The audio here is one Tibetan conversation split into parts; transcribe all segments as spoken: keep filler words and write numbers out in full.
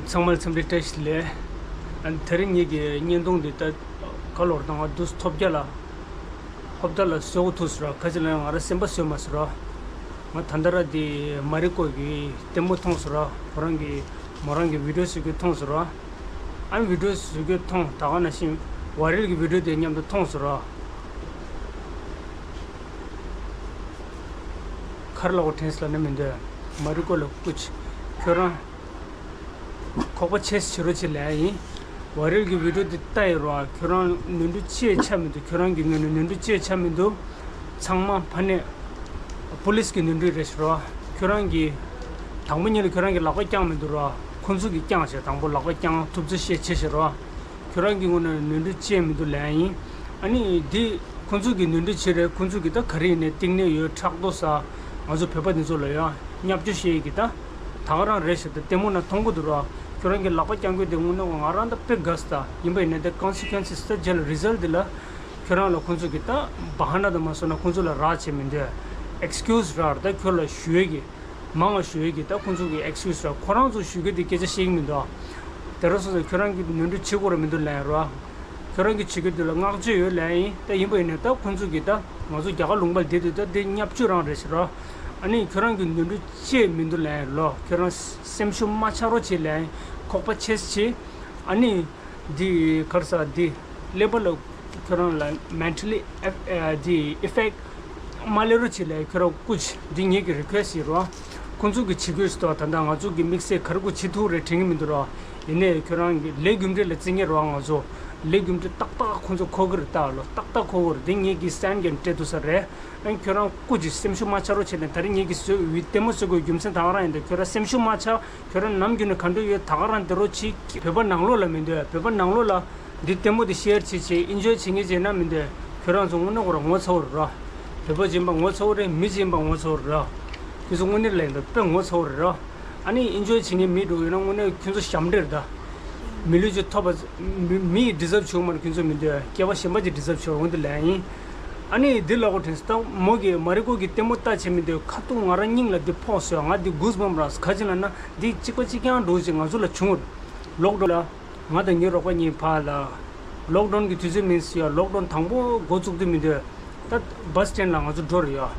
ཚང་མར་འཚམས་འདྲི་བཀྲ་ཤིས་བདེ་ལེགས། ཨ་ནི་དེ་རིང་ངེད་ཀྱི་བརྙན་ཐུང་འདི་ད་ག་ལོར་དང་ང་དུས་ཐོབ་རྒྱ་ལ། ཧོབ་ད་ལ་བཟོ་གོ་ཐུག་སོང་ར། ཁ་ཅིག་ལ་ཡང་ང་ར་སེམས་པ་བཟོས་མ་སོང་ར། ང་ད་ལྟ་ར་འདི་མ་རི་ཀོ་གི་ལྟད་མོ་མཐོང་སོང་ར། ཁོ་རང་གི་མོ་རང་གི་བི་ཌིའོ་བཟོ་རྒྱུ་མཐོང་སོང་ར། ཨ་ནི་བི་ཌིའོ་བཟོ་རྒྱུ་མཐོང་ད་ག་ནང་བཞིན་ཝའི་རལ་གྱི་བི་ཌིའོ་དེ་མཉམ་དུ་མཐོང་སོང་ར། ག་རེ་ལབ་དགོས་དྲན་སོང་ལབ་ན་མི་འདོད། མ་རི་ཀོ་ལ་སྐུ་མཁྱེན། ཁྱོད་རང་ཁོག་པ་ཆེ་བྱེད་རོགས་བྱེད་ལབ་ཡ་ཡིན། ཝའི་རལ་གྱི་བི་ཌིའོ་འདི་ལྟ་ཡི་རོགས། ཁྱོད་རང་ནོར་འཁྲུལ་ཅི་ཡང་ཆགས་མི་འདུག་ཁྱོད་རང་གི་ངོས་ནས་ནོར་འཁྲུལ་ཅི་ཡང་ཆགས་མི་འདུག་ཚང་མ་ཕ་ནས་པུ་ལིས་ཀྱི་ནོར་འཁྲུལ་རེད་ཤག་རོགས། ཁྱོད་རང་གི་དང་པོ་ཉིད་ལ་ཁྱོད་རང་གི་ལག་པ་བརྐྱངས་མི་འདུག་རོགས། ཁོང་ཚོ་གིས་བརྐྱངས་ཤག་དང་པོ་ལག་པ་བརྐྱངས་ཐུབ་ཚོད་བྱས་བྱས་ཤག་རོགས། ཁྱོད་རང་གི་ངོས་ནས་ནོར་འཁྲུལ་ཅི་ཡང་མི་འདུག་ལབ་ཡ་ཡིན། ཨ་ནི་འདི་ཁོང་ཚོ་གིས་ནོར་འཁྲུལ་བྱས་རེད། ཁོང་ཚོ་གིས་ད་ག་རེ་ཡིན་ནའི་བསྟི་གནས་ཡོད། ཕྲག་དོག་ཟ། ང་ཚོ་བོད་པ་འདི་ཚོ་ལ་ཡང་བརྙས་བཅོས་བྱེད་ཡས་ཀྱི་ད་ད་ག་རང་རེད་ཤག་ད་ལྟད་མོ་ནང་མཐོང་གི་འདུག་རོགས། ཁྱོད་རང་གི་ལག་པ་བརྐྱང་རྒྱུ་དེ་དངོས་གནས་ང་རང་ད་དཔེ་དགའ་སོང་ད། ཡིན་པ་ཡིན་ནའི་ད་ཀོན་སི་ཀུ་ཨེན་སི་ད་རྗེས་ལ་རི་ཛལ་འདི་ལ་ཁྱོད་རང་ལ་ཁོང་ཚོ་གིས་ད་བ་ཧ་ན་དང་མ་སོང་ན་ཁོང་ཚོ་ལ་རག་བྱེད་མི་འདོད། ཨེགས་ཀིའུ་སི་རག་ད་ཁྱོད་ལ་ཞུ་ཡས་ཀྱི། མང་བ་ཞུ་ཡས་ཀྱི་ད་ཁོང་ཚོ་གི་ཨེགས་ཀིའུ་སི་ར། ཁོ་རང་ཚོ་ཞུ་གི་དེ་སྐད་ཆ་བཤད་ཀྱི་མི་འདུག་དེ་ར་སོང་ཙང་ཁྱོད་རང་གི་ནོར་འཁྲུལ་བྱེད་དགོས་ར་མི་འདུག་ལན་ར། ཁྱོད་རང་གི་བྱེད་ཀྱི་དུས་ལ་བསྔགས་བརྗོད་ཡོད་ལན་ཡིན། ད་ཡིན་པ་ཡིན་ནའི་ད་ཁོང་ཚོ་གི་ད་ང་ཚོ་རྒྱ་གར་ལུང་པ་ལ་བསྡད་དུས་ད་དེ་བརྙས་བཅོས་རང་རེད་ཤག་ར། ཨ་ནི་ཁྱོད་རང་གི་ནོར་འཁྲུལ་བྱེད་མི་འདུག་ལན་ལོ། ཁྱོད་རང་སེམས་ཤུགས་མ་ཆག་རོགས་བྱེད་ལན། ཁོག་པ་ཆེ་ཙམ་བྱེད། ཨ་ནི། འདི་གར་ས་འདི་ཀླད་པ་ལ་ཁྱོད་རང་ལ་མེན་ཊལ་ལི་ཨེ་འདི་ཨི་ཕེག་མ་སླེབས་རོགས་བྱེད་ལ། ཁྱོད་རང་སྐུ་མཁྱེན། འདི་ངེད་ཀྱི་རི་ཀུ་ཨེ་སི་ཡིན་རོགས། ཁོང་ཚོ་གི་བྱེད་དགོས་སུ་ད་ད་ལྟ་ང་ཚོ་གི་དམིགས་བསལ་ག་རེ་སྐུ་བྱེད་ཐུབ་རེད་དྲན་གྱི་མི་འདུག་རོགས། ཡིན་ནའི་ཁྱོད་རང་གི་ལས་རྒྱུ་འབྲས་ལ་བརྩི་ངེས་རོགས། ང་ཚོ་ལས་རྒྱུ་འབྲས་ཏག་ཏག་ཁོང་ཚོ་ཁོ་གི་རེད། ད་ལོ་ཏག་ཏག་ཁོ་གི་རེད། འདི་ངེད་ཀྱི་སན་གྱི་སྤྲད་ཐུབ་ས་རེད། ཨ་ཁྱོད་རང་སྐུ་མཁྱེན་སེམས་ཤུགས་མ་ཆག་རོགས་བྱེད་ལ། ད་རིང་ངེད་ཀྱི་བཟོས་བི་ལྟད་མོ་བཟོ་དགོས་རྒྱུ་མཚན་ད་ག་རང་ཡིན། ད་ཁྱོད་རང་སེམས་ཤུགས་མ་ཆག་ཁྱོད་རང་ནམ་རྒྱུན་ནས་ག་འདྲ་ཡོད་ད་ག་རང་འདི་རོགས་གྱིས། བོད་པ་ནང་ལོགས་ལ་མི་འདོད། བོད་པ་ནང་ལོགས་ལ་འདི་ལྟད་མོ་འདི་ཤེར་བྱེད་བྱེད་ཨིན་ཇོའི་བྱེད་མཁན་བྱེད་ན་མི་འདོད། ཁྱོད་རང་ཚོ་དངོས་གནས་ཁོ་རང་ངོ་ཚ་བོ་རེད་རོ། བོད་པ་ཡིན་པ་ངོ་ཚ་བོ་རེད། མི་ཡིན་པ་ངོ་ཚ་བོ་རེད་རོ། ཁྱོད་ཚོ་དངོས་གནས་ལ་ཡིན་ད་དཔེ་ངོ་ཚ་བོ་རེད་རོ། ཨ་ནི་ཨིན་ཇོའི་བྱེད་མཁན་མི་འགྲོ་ཡོད་ན་དངོས་གནས་ཁྱོད་ཚོ་ཞབས་འདྲེན་རེད་ད། མི་ལུས་ཅིག་ཐོབ་པ་མི་མི་ཡིས་ཌི་ཛརབ་བྱུང་མ་རེད། ཁྱོད་ཚོ་མི་འདོད། སྐྱེ་བ་གཞན་པ་ཅིག་ཌི་ཛརབ་བྱུང་འོང་དུ་ལན་ཡིན། ཨ་ནི་འདི་ལ་གོ་དྲན་སོང་། ད་མོ་གིས་མ་རི་ཀོ་གི་ལྟད་མོ་ལྟ་བྱེད་མི་འདོད། ཁ་ཐུག་ང་རང་སྙིང་ལ་འདི་ཕོག་སོང་། ང་འདི་གུས་བམ་རག་ག་ཅི་ལ་ན་འདི་གཅིག་པ་གཅིག་རྐྱང་འགྲོ་ཅིག་ང་ཚོ་ལ་བྱུང་བ་རེད། ལོག་འགྲོ་ལ། ང་དང་ངའི་རོགས་པ་གཉིས་ཕར་ལ། ལོག་ཌའུན་གི་དུས་ཚོད་མིན་སི་ཡ། ལོག་ཌའུན་དང་པོ་འགོ་བཙུགས་དུས་མི་འདོད། ད་བྷ་སི་སི་ཊེན་ལ་ང་ཚོ་འགྲོ་རེད་ཡ།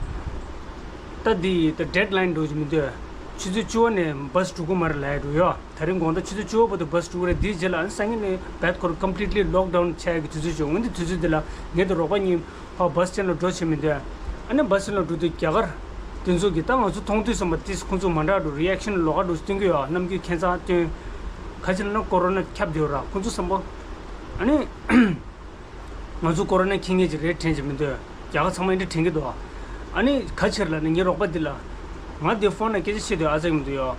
ད་འདི་ད་ཌེཌ་ལའིན་འགྲོ་ཅིག་མི་འདོད། ཆུ་ཚོད་བཅུ་པ་ནས་བྷ་སི་འགྲོ་གི་མ་རེད་ལབ་ཡ་འགྲོ་ཡ། ད་རིང་དགོང་དག་ཆུ་ཚོད་བཅུ་པ་བར་དུ་བྷ་སི་འགྲོ་གི་རེད། དེའི་རྗེས་ལ་ཨ་ནི་སང་ཉིན་ནས་བད་ཁོ་ར་ཀམ་པི་ལི་ཊི་ལི་ལོག་ཌའུན་ཆགས་ཀྱི་དུས་ཚོད་བྱུང་། འོན་ཏེ་དུས་ཚོད་དེ་ལ་ངེད་དང་རོགས་པ་གཉིས་ཕར་བྷ་སི་སི་ཊེན་ལ་འགྲོ་བྱེད་མི་འདོད། ཨ་ནི་བྷ་སི་སི་ཊེན་ལ་འགྲོ་དུས་རྒྱ་གར་དེ་ཚོ་གིས་ད་ང་ཚོ་མཐོང་དུས་ཙམ་པ་ཏིས་ཁོང་ཚོ་མ་འདྲ་འགྲོ། རི་ཨེག་ཤན་ལོགས་ཀ་འགྲོ་སྟོན་གྱི་ཡོད། རྣམ་འགྱུར་ཁྱད་མཚར་སྟོན། ག་ཅི་ལ་ན་ཀོ་རོ་ན་ཁྱབ་བསྡད་ཡོད་ར། ཁོང་ཚོ་བསམ་པ་ཨ་ནི། ང་ཚོ་ཀོ་རོ་ན་འཁྱེར་མཁན་ཅིག་རེད་དྲན་གྱི་མི་འདུག་རྒྱ་གར་ཚང་མ་འདི་འདྲ་དྲན་གྱི་འདུག་ཨ་ནི་ག་ཅི་ལ་ནི་ངའི་རོགས་པ་འདི་ལ། ང་འདི་ཕོན་ནང་སྐད་ཆ་བཤད་དུས་ཨ་ཙག་མི་འདུག་ཡོ།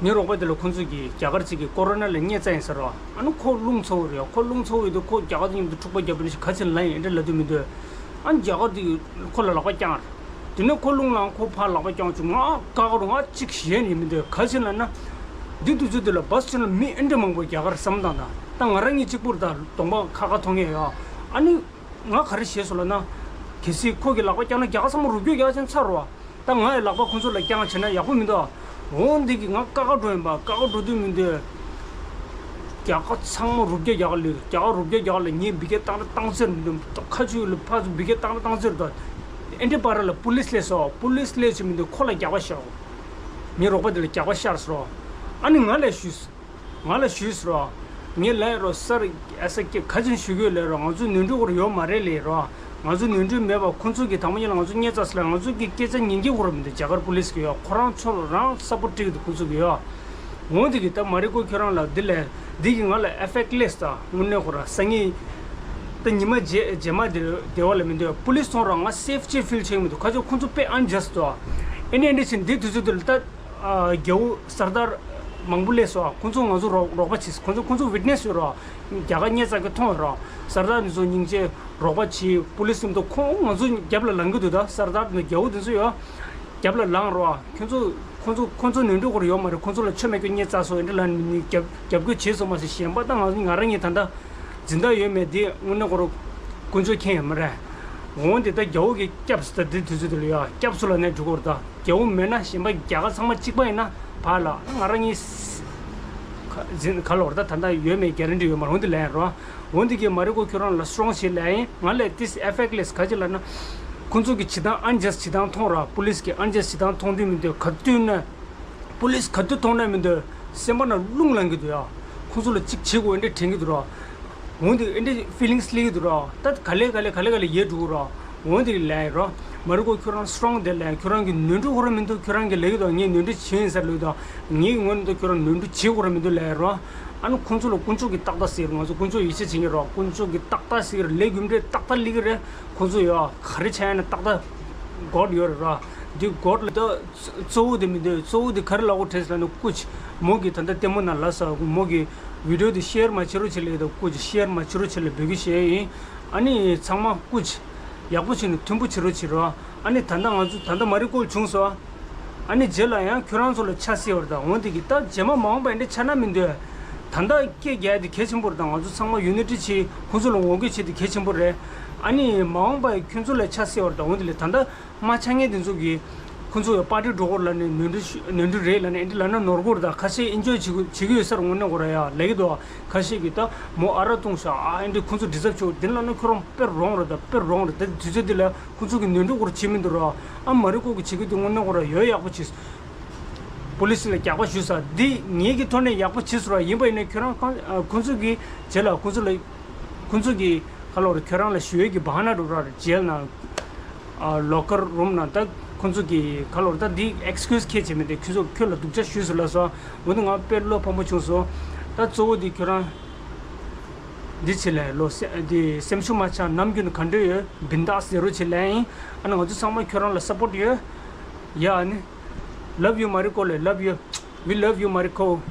ངའི་རོགས་པ་འདི་ལ་ཁོང་ཚོ་གིས་རྒྱ་གར་ཅིག་གིས་ཀོ་རོ་ན་ལ་བརྙས་ཚར་ཡིན་ཟེར་རོ། ཨ་ནི་ཁོ་རླུང་ཚ་བོ་རེད་ཡོ། ཁོ་རླུང་ཚ་བོ་ཡོད་དུས་ཁོ་རྒྱ་གར་མཉམ་དུ་འཁྲུག་པ་རྒྱབ་ནས་ག་ཅི་ལ་ཡིན་འདྲ་ལབ་དུས་མི་འདུག་ཨ་ནི་རྒྱ་གར་འདི་ཁོ་ལ་ལག་པ་བརྐྱངས་རེད། དེ་ནས་ཁོ་རླུང་ལངས། ཁོ་ཕར་ལག་པ་བརྐྱངས་བྱུང་། ང་ཀ་ཀ་རུ་ང་གཅིག་ཞེད་ནས་མི་འདུག་ག་ཅི་ལ་ན། འདི་དུས་ཚོད་འདི་ལ་བྷ་སི་སི་ཊེན་ལ་མི་ཨེ་འདྲ་མང་པོ། རྒྱ་གར་བསམ་སྟངས་དང་ད་ང་རང་ཉིད་གཅིག་པུར་ད་གདོང་པ་ཁ་ཁ་མཐོང་ངེས་ཡོད། ཨ་ནི་ང་ག་རེ་ཞེད་སོང་ལབ་ན། གལ་སྲིད་ཁོ་གིས་ལག་པ་བརྐྱངས་ན་རྒྱ་གར་ཚང་མ་རུབ་རྒྱུ་རྒྱག་ཅན་ཚར་རོ། ད་ང་ཡི་ལག་པ་ཁོང་ཚོ་ལ་བརྐྱངས་བྱས་ན་ཡག་པོ་མི་འདུག་འོ་འདི་གི་ང་ཀ་ཀ་འགྲོ་ཡིན་པ། ཀ་ཀ་འགྲོ་དུས་མི་འདུག་རྒྱ་གར་ཚང་མ་རུབ་རྒྱུ་རྒྱག་ལེ། རྒྱ་གར་རུབ་རྒྱུ་རྒྱག་ལེ། ངས་འབི་གས་བཏང་ར་བཏང་ཟེར་མི་འདུག་ཁ་ཆུ་ལ་ཕར་ཚུར་འབི་གས་བཏང་ར་བཏང་ཟེར་འདུག་ཨེ་འདྲ་བར་ལ་པུ་ལིས་སླེབས་སོང་། པུ་ལིས་སླེབས་ཚེ་མི་འདུག་ཁོ་ལ་རྒྱག་པ་ཤར། ངའི་རོགས་པ་དེ་ལ་རྒྱག་པ་ཤར་སོང་། ཨ་ནི་ང་ལ་ཞུས། ང་ལ་ཞུས་རོ། ངས་ལབ་རོ་སར། ཨ་ས་ཀྱི་ག་ཅི་ཞུ་གི་ལབ་རོ། ང་ཚོ་ནོར་འཁྲུལ་ཁོ་ར་ཡོད་མ་རེད་ལབ་རོ། ང་ཚོ་ནོར་འཁྲུལ་མེད་པ། ཁོང་ཚོ་གིས་དང་པོ་ཉིད་ལ་ང་ཚོ་བརྙས་ཚར་ཟེར་ལ། ང་ཚོ་གི་སྐད་ཆ་ཉན་གྱི་ཁོ་ར་མི་འདུག་རྒྱ་གར་པུ་ལིས་གི་ཡོ། ཁོ་རང་ཚོ་རང་སཔོར་ཊི་བྱེད་ཀྱི་འདུག་ཁོང་ཚོ་གི་ཡོ། འོ་འདི་གི་ད་མ་རི་ཀོ་ཁྱོད་རང་ལ་འདི་ལས་འདི་གི་ང་ལ་ཨེ་ཕེག་ཊི་སླེབས་ད། དངོས་གནས་ཁོ་ར་སང་ཉིན་ད་ཉི་མ་རྗེས་རྗེས་མ་དེ་བདེ་བ་ལ་མི་འདུག་པུ་ལིས་ཚོ་རང་ང་སེབ་ཅིག་ཕིལ་བྱེད་ཀྱི་མི་འདུག་ཁ་ཆོ་ཁོང་ཚོ་དཔེ་ཨན་ཇ་སི་ཊི་འདུག་ཨེ་ནས་འདི་ཕྱིན་འདི་དུས་ཚོད་དེ་ལ་ད། ཨ་རྒྱལ་པོ་སར་དར་མང་པོ་སླེབས་སོང་། ཁོང་ཚོ་ང་ཚོ་རོགས་རོགས་པ་བྱེད། ཁོང་ཚོ་ཁོང་ཚོ་ཝིཊ་ནེ་སི་ཡོད་རོགས། རྒྱ་གར་བརྙས་ཚར་གི་མཐོང་ཡོད་རོགས། སར་དར་འདི་ཚོ་སྙིང་རྗེ་རོགས་པ་བྱེད། པུ་ལིས་འདི་ཚོ་ཁོང་ང་ཚོ་རྒྱབ་ལ་ལངས་གི་འདུག་ད་སར་དར་འདི་རྒྱལ་པོ་འདི་ཚོ་ཡོད། རྒྱབ་ལ་ལངས་རོགས། ཁྱོད་ཚོ་ཁོང་ཚོ་ཁོང་ཚོ་ནོར་འཁྲུལ་ཁོ་ར་ཡོད་མ་རེད། ཁོང་ཚོ་ལ་ཆོ་མེད་ཀྱི་བརྙས་ཚར་སོང་། ཨེ་འདྲ་ལ་ནི་རྒྱབ་རྒྱབ་སྐྱོར་བྱེད་སོང་མ་ཟད་གཞན་པ་ད་ང་ང་རང་ཉིད་ད་ལྟ། འཛིན་བདག་ཡོད་མེད་དེ་དངོས་གནས་ཁོ་རང་དཀོན་མཆོག་མཁྱེན་ཡོད་མ་རེད། འོན་ཏེ་ད་རྒྱལ་པོ་གིས་སྐྱབས་སུ་ད་འདི་དུས་ཚོད་དེ་ལ་ཡ་སྐྱབས་སུ་ལ་ནས་འགྲོ་དགོས་རེད། ད་རྒྱལ་པོ་མེད་ན་གཞན་པ་རྒྱ་གར་ཚང་མ་གཅིག་པ་ཡིན་ན་ཕར་ལ་ང་རང་གཉིས་ ག་འཛིན་ག་ལོར་ད་ད་ལྟ་ཡོད་མེད་གྷ་རན་ཊི་ཡོད་མ་རེད། འོན་ཏེ་ལན་རོ། འོན་ཏེ་གི་མ་རི་ཀོ་ཁྱོད་རང་ལ་སི་ཊོང་ཞིག་ལན་ཡིན། ང་ལས་ཏིས་ཨེ་ཕེག་ལེས་ག་ཅི་ལ་ན། ཁོང་ཚོ་གི་བྱེད་སྟངས་ཨན་ཇས་བྱེད་སྟངས་མཐོང་ར། པུ་ལིས་གི་ཨན་ཇས་བྱེད་སྟངས་མཐོང་དུས་མི་འདོད་ག་དུས་ན། པུ་ལིས་ག་དུས་མཐོང་ན་མི་འདོད་སེམས་པ་ན་རླུང་ལངས་གི་འདུག་ཡ། ཁོང་ཚོ་ལ་གཅིག་བྱེད་དགོས་འདྲ་དྲན་གི་འདུག་ར། འོན་ཏེ་ཨེ་འདྲ་ཕི་ལིང་སི་སླེབས་ཀྱི་འདུག་ར། ད་ག་ལེ་ག་ལེ་ག་ལེ་ག་ལེ་ཡལ་འགྲོ་གི་ར། འོན་ཏེ་ལན་ར། མ་རི་ཀོ་ཁྱོད་རང་སི་ཊོང་དེ་ལན་ཁྱོད་རང་གི་ནོར་འཁྲུལ་ཁོ་རང་མི་འདུག་ཁྱོད་རང་གི་ལས་ཀྱི་འདུག་ངས་ནོར་འཁྲུལ་བྱས་ཡིན་ཟེར་ལོས་དང་ངས་ངོས་ནས་ད་ཁྱོད་རང་ནོར་འཁྲུལ་བྱེད་ཁོ་རང་མི་འདུག་ལན་ར། ཨ་ནི་ཁོང་ཚོ་ལ་དཀོན་མཆོག་གི་ཏག་ཏག་ཟེར་ང་ཚོ་དཀོན་མཆོག་ཡིད་ཆེས་བྱེད་ཀྱི་ར། དཀོན་མཆོག་གི་ཏག་ཏག་ཟེར་ལས་རྒྱུ་འབྲས་ཏག་ཏག་ལས་ཀྱི་རེད། ཁོང་ཚོ་ཡ་ག་རེ་བྱས་ཡིན་ན་ཏག་ཏག་གོ་ཡོད་རེད་ར། འདི་གོ་ལ་ད། གཙོ་བོ་དེ་མི་འདུག་གཙོ་བོ་དེ་ག་རེ་ལབ་དགོས་དྲན་སོང་ན་ཀུ་ཅི། མོ་གིས་ད་ལྟ་ལྟད་མོ་ནང་ལབ་ས་མོ་གིས་བི་ཌི་ཡོ་དེ་ཤེར་མ་བྱེད་རོགས་བྱེད་ལབ་ཡོད། ད་ཀུ་ཅི་ཤེར་མ་བྱེད་རོགས་བྱེད་ལབ་འབོད་སྐུལ་བྱས་ཡིན། ཨ་ནི་ཚང་མ་ཀུ་ཅི་ཡག་པོ་བྱས་ནས་མཐུན་པོ་བྱེད་རོགས་བྱེད་རོགས། ཨ་ནི་ད་ལྟ་ང་ཚོ་ད་ལྟ་མ་རི་ཀོ་བྱུང་སོང་། ཨ་ནི་རྗེས་ལ་ཡང་ཁྱོད་རང་ཚོ་ལ་ཆ་སྲིད་པ་རེད། ད་འོན་ཏེ་གི་ད་རྗེས་མ་མ་འོངས་པ་འདི་འདྲ་ཆགས་ན་མི་འདོད། ད་ལྟ་སྐད་རྒྱག་ཡ་དེ་གལ་ཆེན་པོ་རེད། ད་ང་ཚོ་ཚང་མ་ཡུ་ནི་ཊི་བྱེད་ཁོང་ཚོ་ལ་ངོ་རྒོལ་བྱེད་དེ་གལ་ཆེན་པོ་རེད། ཨ་ནི་མ་འོངས་པ་ཁྱོད་ཚོ་ལ་ཆ་སྲིད་པ་རེད། ད་འོན་ཏེ་ལས་ད་ལྟ། མ་ཆ་ངེས་དེ་ཚོ་གིས་ཁོ་ཚོ་ཡང་པར་ཊི་འགྲོ་སྐོར་ལ་ནི་ནོར་འཁྲུལ་ཤི་ནོར་འཁྲུལ་རེད་ལ་ནི་ཨེ་འདྲ་ལ་ན་ནོར་སྐོར་དང་ཁ་ཤས་ཨེན་ཇོའི་བྱེད་གི་བྱེད་གི་ཡོད་ས་རེད། དངོས་གནས་ཁོ་ར་ཡ་ལབ་ཀྱི་འདུག་ཁ་ཤས་ཀྱིས་ད་མོ་ཨ་རག་བཏུང་ཤག་ཨ་ཨེ་འདྲ་ཁོ་ཚོ་ཌི་ཛརབ་བྱེད་དེ་ལ་ན་ཁྱོད་རང་དཔེ་རོང་རེད། ད་དཔེ་རོང་རེད། ད་དུས་ཚོད་འདི་ལ་ཁོ་ཚོ་གི་ནོར་འཁྲུལ་སྐོར་བྱེད་མི་འདུག་ར། ཨ་མ་རི་ཀོ་གི་བྱེད་གི་འདུག་དངོས་གནས་ཁོ་ར་ཡོད་ཡག་པོ་བྱེད། པུ་ལི་སི་ལ་རྒྱག་པ་ཞུ་ས་འདི་ངེད་ཀྱི་ཐོག་ནས་ཡག་པོ་བྱེད་སོང་ར། ཡིན་པ་ཡིན་ན་ཁྱོད་རང་ཁོ་ཁོ་ཚོ་གི་རྗེས་ལ་ཁོ་ཚོ་ལ། ཁོང་ཚོ་གིས་ཁ་ལོ་རེ་ཁྱོད་རང་ལ་ཞུ་ཡས་ཀྱི་བྷ་ན་འགྲོ་ར་རེད། ཇེལ་ནང་ལོ་ཀར་རུམ་ནང་ད་ཁོང་ཚོ་གིས་ཁ་ལོ་རེ་ད་འདི་ཨེག་སི་ཀིའུ་སི་ཁྱད་བྱས་མེད་དེ་ཁྱོད་ཚོ་ཁྱོད་ལ་སྡུག་ཅག་ཞུས་སོང་ལབ་སོང་། འོ་ན་ང་དཔེ་བློ་ཕམ་པོ་བྱུང་སོང་། ད་གཙོ་བོ་འདི་ཁྱོད་རང་འདི་བྱེད་ལས་ལོ་སེ་འདི་སེམས་ཤུགས་མ་ཆག་ནམ་རྒྱུན་ག་འདྲ་ཡོད་བིན་དག་ཟེར་རོ་བྱེད་ལས་ཡིན། ཨ་ན་ང་ཚོ་ཚང་མ་ཁྱོད་རང་ལ་སབ་པོར་ཊི་ཡོད། ཡ་ཨ་ནི། Love you Mariko ལས་love you. We love you Mariko.